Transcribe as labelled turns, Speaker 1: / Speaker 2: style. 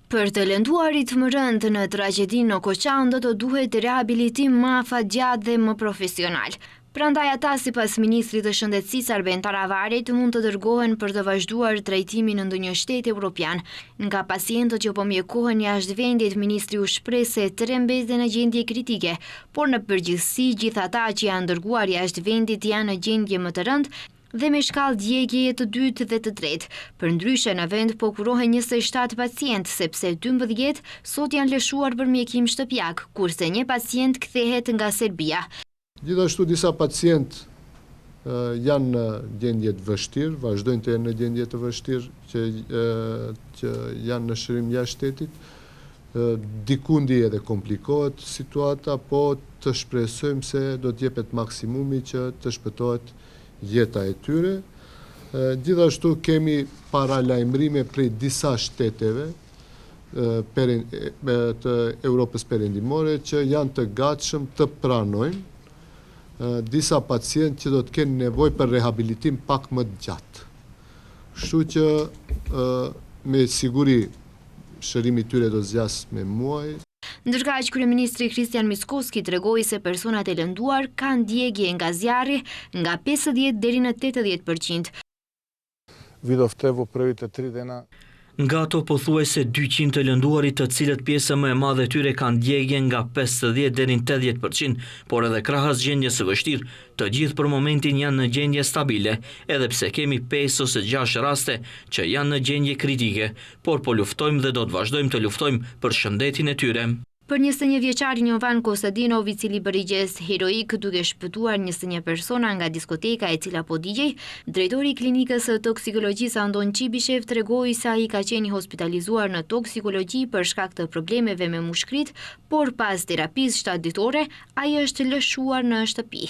Speaker 1: Për të lënduarit më rëndë në tragjedinë në Koçan do të duhet rehabilitim më afatgjatë dhe më profesional. Prandaj ata sipas ministrit të Shëndetësisë Arben Taravarit mund të dërgohen për të vazhduar trajtimin në ndonjë shtet europian. Nga pacientët që po mjekohen jashtë vendit, ministri u shpreh se tre mbeten në gjendje kritike, por në përgjithësi gjithë ata që janë dërguar jashtë vendit janë në gjendje më të rëndë dhe me shkallë djegieje të dytë dhe të tretë. Përndryshe në vend po kurohen 27 pacientë, sepse 12 sot janë lëshuar për mjekim shtëpiak, kurse një pacient kthehet nga Serbia.
Speaker 2: Gjithashtu disa pacientë janë në gjendje të vështirë, vazhdojnë të jenë në gjendje të vështirë që që janë në shërim jashtë shtetit. Dikundi edhe komplikohet situata, po të shpresojmë se do të jepet maksimumi që të shpëtohet jeta e tyre. Gjithashtu kemi paralajmërime prej disa shteteve të Europës Perëndimore që janë të gatshëm të pranojnë disa pacientë që do të kenë nevojë për rehabilitim pak më të gjatë. Kështu që me siguri shërimi i tyre do zgjasë me muaj.
Speaker 1: Ndërkaq, kryeministri Hristijan Mickoski tregoi se personat e lënduar kanë djegie nga zjarri nga 50 deri në 80%.
Speaker 3: Видовте во првите три дена
Speaker 4: Nga ato pothuajse 200 të lënduarit të cilët pjesa më e madhe e tyre kanë djegie nga 50 deri në 80%, por edhe krahas gjendjes së vështirë, të gjithë për momentin janë në gjendje stabile, edhe pse kemi 5 ose 6 raste që janë në gjendje kritike, por po luftojmë dhe do të vazhdojmë të luftojmë për shëndetin e tyre.
Speaker 1: Për 21 vjeçarin Jovan Kostadinov, i cili bëri gjest heroik duke shpëtuar 21 persona nga diskoteka e cila po digjej, drejtori i klinikës së toksikologjisë Andon Çibishev tregoi se ai ka qenë i hospitalizuar në toksikologji për shkak të problemeve me mushkrit, por pas terapisë 7 ditore, ai është lëshuar në shtëpi.